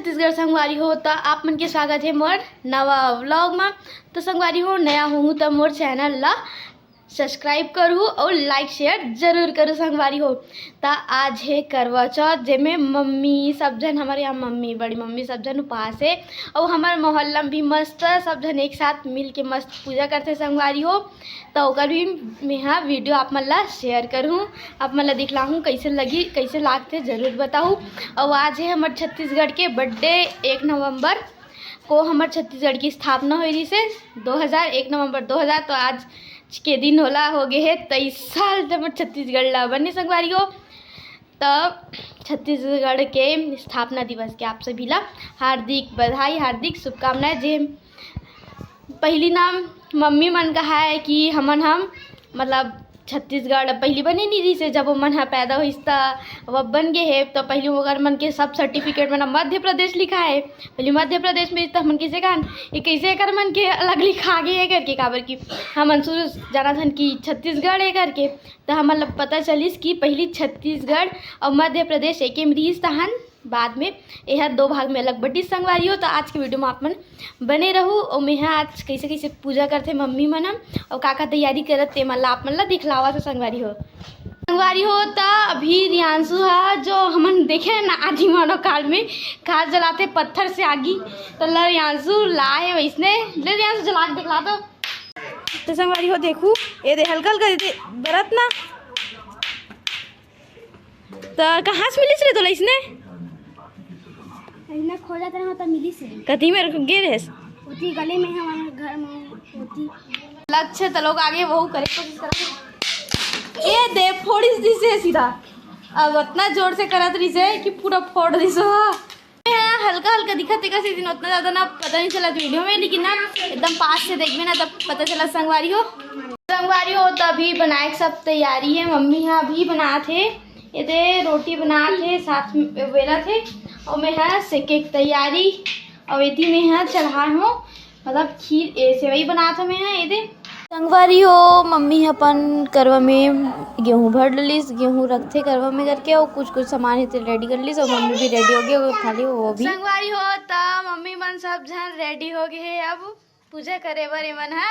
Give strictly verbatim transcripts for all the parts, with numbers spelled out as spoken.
छत्तीसगढ़ संगवारी हो, त आप मन के स्वागत हे मोर नवा vlog म। त संगवारी हो, नया होहू त मोर channel ला subscribe करहू अउ like share जरूर करहू संगवारी हो। त आज हे करवा चौथ, जेमे मम्मी सब झन, हमर यहाँ मम्मी, बड़ी मम्मी सब झन उपास हे अउ हमर मोहल्ला म भी मस्त सब झन एक साथ मिल के मस्त पूजा करथे संगवारी हो। त ओकर भी मेहा video आप मन ला share करहूँ, आप मन ला दिखलाहूँ कइसे लगी, कइसे लागथे, जरूर बताहू। अउ आज हे हमर छत्तीसगढ़ के birthday, एक नवंबर को हमर छत्तीसगढ़ की स्थापना होय रहिस हे, दो हज़ार, एक नवंबर दो हज़ार। तो आज के दिन ओला हो गे हे तेईस साल, जब हमर छत्तीसगढ़ ला बने संगवारी हो। त छत्तीसगढ़ के स्थापना दिवस के आप सभी ला हार्दिक बधाई, हार्दिक शुभकामनाएं। जे पहिली ना मम्मी मन कहा है कि हमन हम मतलब छत्तीसगढ़ पहिली बने नहीं रहिस हे, जब ओमन ह पैदा होइस त अब बन गे हे। त पहिली ओकर मन के सब certificate मन ह मध्य प्रदेश लिखा है। पहिली मध्य प्रदेश में त हमन कइसे कहन, ये कइसे एकर मन के अलग लिखा गे हे करके, काबर कि हमन शुरू जानत हन कि छत्तीसगढ़ हे करके। त हमन ल पता चलिस कि पहिली छत्तीसगढ़ अउ मध्य प्रदेश एके में रिहिस तहन बाद में एहा दो भाग में अलग बटिस संगवारी हो। त आज के video में आप मन बने रहू। अउ मेहा आज कइसे कइसे पूजा करथे मम्मी मन ह अउ का का तैयारी करत ते मन ला आप मन ला दिखलावत हो संगवारी हो। संगवारी हो त अभी रियांशु ह जो हमन देखे ना आदि मानव काल में कार जलाथे पत्थर से आगी, त ल रियांशु ला हे वइसने। ले रियांशु जला के दिखला दो। त संगवारी हो देखू, ये दे हल्का हल्का दे बरत ना। त कहाँ से मिलिस रे तोला इसने? इतना खोजत रहा त मिलिस हे। कती में गे रहेस? ओती गली में हमारे घर में ओती। लक्ष्य त लोग आगे वो करे कोशिश करत हे। ए दे फोड़िस दिस हे सीधा। अब उतना जोर से करत रहिस हे कि पूरा फोड़ दिस हो। हाँ, हल्का हल्का दिखत हे कइसे दिन, उतना ज्यादा ना पता नहीं चलत video में, लेकिन ना एकदम पास से देखबे ना तब पता चलत संगवारी हो। संगवारी हो त अभी बनाए के सब तैयारी हे, मम्मी ह अभी बनात हे, एदे रोटी बनात हे, साथ में बेलत हे, अउ मैं ह सेके के तैयारी, अउ एती मैं ह चढ़ाए हो मतलब खीर, ए, सेवई बनात हो मैं ह एदे। संगवारी हो, मम्मी ह अपन करवा में गेहूं भर डलिस, गेहूं रखथे करवा में करके, अउ कुछ कुछ सामान हे ते ready कर लिस, अउ मम्मी भी ready हो गे, अउ खाली वो भी। संगवारी हो, त मम्मी मन सब झन ready हो गे हे, अब पूजा करे बर एमन ह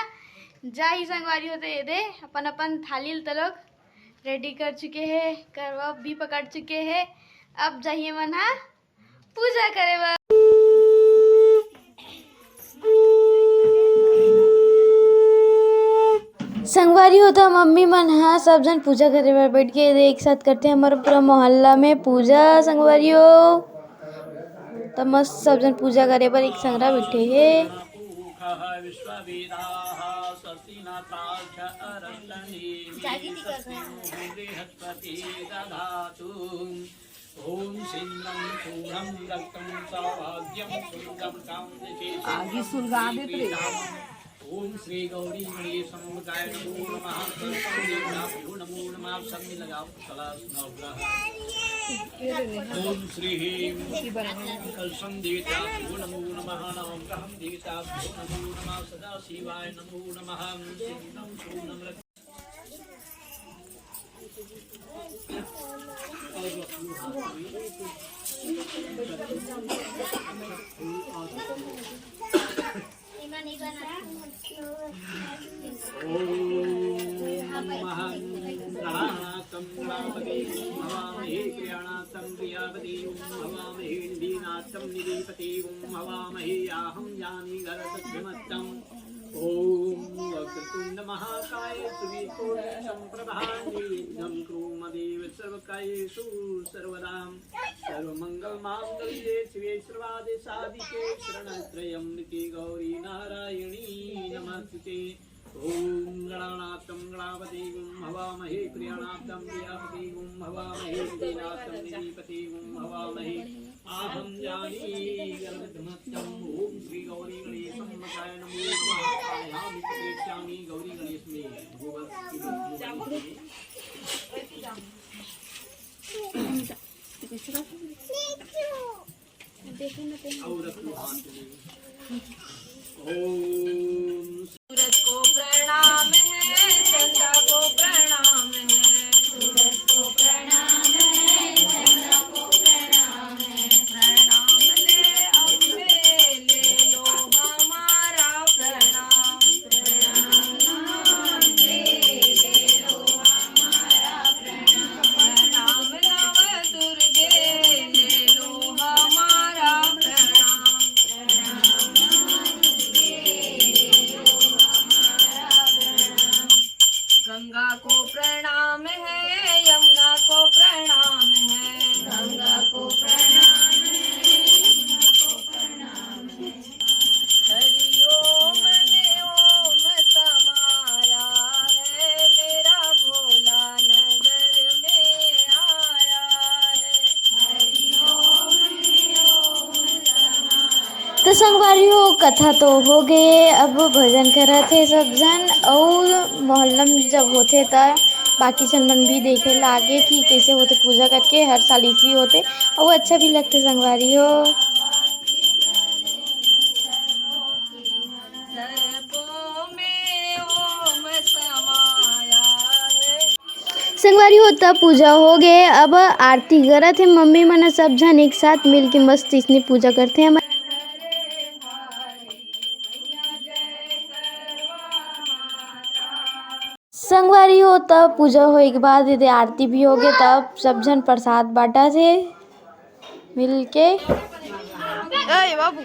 जाही। संगवारी हो, त एदे अपन अपन थाली ल त लोग ready कर चुके हे, करवा भी पकड़ चुके हे, अब जाही एमन ह पूजा करे बर। संगवारी हो, त मम्मी मन ह सब झन पूजा करे बर बैठ के एक साथ करथे। हमर पूरा मोहल्ला में पूजा संगवारी हो, त मस्त सब झन पूजा करे बर एक संगरा बैठे हे। ओम सेन्द्रं शूरं रक्तं सौभाग्यं सुन्दरतां यशस्सि आगी सुलगा देत रे। ओम श्री गौरी गणेशं विघ्नाय नमो नमः। कर्षं देवताभ्यो नमो नमः। सब में लगाओ, कलश नवग्रह। ओम श्री ह्रीं कर्षं देवताभ्यो नमो नमः। नवग्रहं देवताभ्यो नमो नमः। सदाशिवाय नमो नमः। सेन्द्रं शूरं रक्तं ओम अहं गणानाथं गणपतिं हवामहे, प्रियाणाथं प्रियापतिं हवामहे, निधीनाथं निधिपतिं हवामहे, अहं जानीगर्भसमत्तं। ओम वक्रतुंड महाकाय सूर्यकोटि संप्रभा, निर्विघ्नं कुरु मम देव सर्वकार्येषु सर्वदा। सर्वमंगल मांगल्ये शिवे सर्वादि साधिके शरण त्र्यंबके गौरी नारायणी नमस्तुते। ओम गणानाथं गणापतिं हवामहे, प्रियाणाथं प्रियापतिं हवामहे, निधीनाथं निधिपतिं हवामहे। अहं जानीगर्भसमत्तं। ओम श्री गौरी गणेशं मकाय नमो नमः। आयामि प्रवेशामि गौरी गणेश में। सूरज को प्रणाम है, चंदा को प्रणाम है, सूरज को प्रणाम है, चंदा को प्रणाम है, प्रणाम है। गंगा को प्रणाम है, यमुना को प्रणाम है। गंगा को प्रणाम है, यमुना को प्रणाम है। हरि ओम में ओम समाया है, मेरा भोला नगर में आया है। हरि ओम में ओम समाया। तो संगवारी हो, कथा तो हो गए, अब भजन करत हे सब झन, अउ मोहल्ला में जब होथे त बाकी झन मन भी देखे लागे कि कैसे होथे पूजा करके। हर साल इसी होथे, अउ अच्छा भी लगथे संगवारी हो। सर्पों में ओम समाया है। संगवारी हो, तब पूजा हो गए, अब आरती करत हे मम्मी मन, सब झन एक साथ मिल के मस्त इसने पूजा करथे हमर। संगवारी हो, तब पूजा होए के बाद एदे आरती भी हो गए, तब सब झन प्रसाद बांटत हे मिल के। ए बाबू।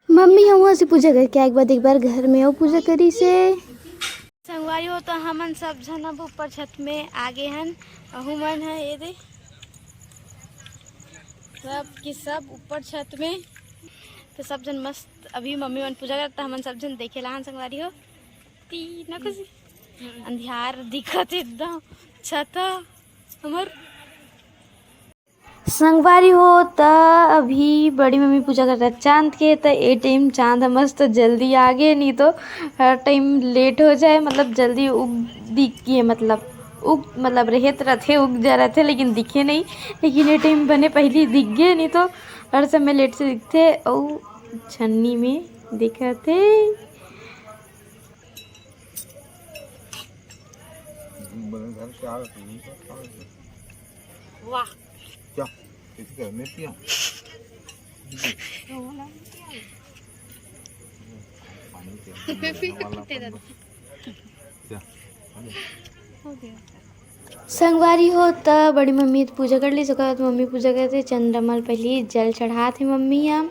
मम्मी ह वहाँ से पूजा करके आए के बाद एक बार घर में अउ पूजा करिस हे। संगवारी हो, तो हमन सब झन अब ऊपर छत में आ गए हन। अहू मन ह एदे, सब के सब ऊपर छत में। तो सब झन मस्त, अभी मम्मी मन पूजा करत हे, हमन सब झन देखे ला हन संगवारी हो। ती ना खुशी, अंधियार दिखत हे एकदम छत हमर। संगवारी हो, त अभी बड़ी मम्मी पूजा करत हे चांद के, त ए टाइम चांद ह मस्त जल्दी आ गे, नहीं तो हर टाइम लेट हो जाए, मतलब जल्दी उग दिख ये, मतलब उग, मतलब रहत रथे, उग जा रथे, लेकिन दिखे नहीं। लेकिन ए टाइम बने पहली दिख गे, नहीं तो हर समय लेट से दिखथे। अउ छन्नी में दिखत हे। वाह। क्या? कैसे क्या? मैं पिया? पानी पिया। मैं भी कुत्ते दादा। क्या? संगवारी हो, त बड़ी मम्मी तो पूजा कर ली, ओकर बाद मम्मी पूजा करथे, चंद्रमा ल पहली जल चढ़ात हे मम्मी ह।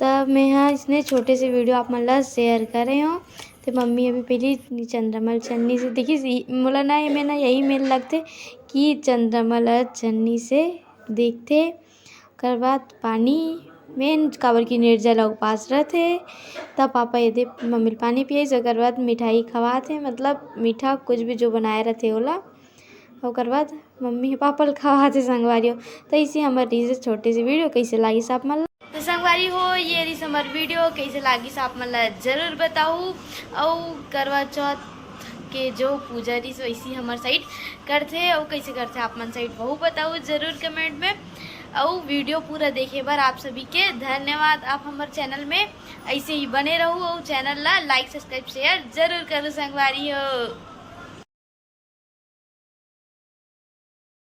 त मैं ह इसने छोटे से वीडियो आप मन ला शेयर करे हूँ। तो मम्मी अभी पहली चंद्रमा ल छन्नी से देखिस, मोला ना, एमे ना यही मेल लगथे कि चंद्रमा ल छन्नी से देखथे। ओकर बाद पानी में, काबर कि निर्जला उपास रथे, तब पापा एदे मम्मी ल पानी पियाइस, ओकर बाद मिठाई खवात हे, मतलब मीठा कुछ भी जो बनाए रथे ओला। ओकर बाद मम्मी ह पापा ल खवात हे संगवारी हो। तो इसे हमर रिहिस छोटे से वीडियो, कैसे लागिस आप मन ला? तो संगवारी हो, ये रिहिस हमर वीडियो, कैसे लागिस आप मन ला जरूर बताहू। अउ करवा चौथ के जो पूजा रिहिस वैसी हमर साइड करथे, अउ कैसे करथे आप मन साइड वहू बताहू जरूर कमेंट में। अउ वीडियो पूरा देखे बर आप सभी के धन्यवाद। आप हमर चैनल में ऐसे ही बने रहू अउ चैनल ला लाइक, सब्सक्राइब, शेयर जरूर करू संगवारी हो।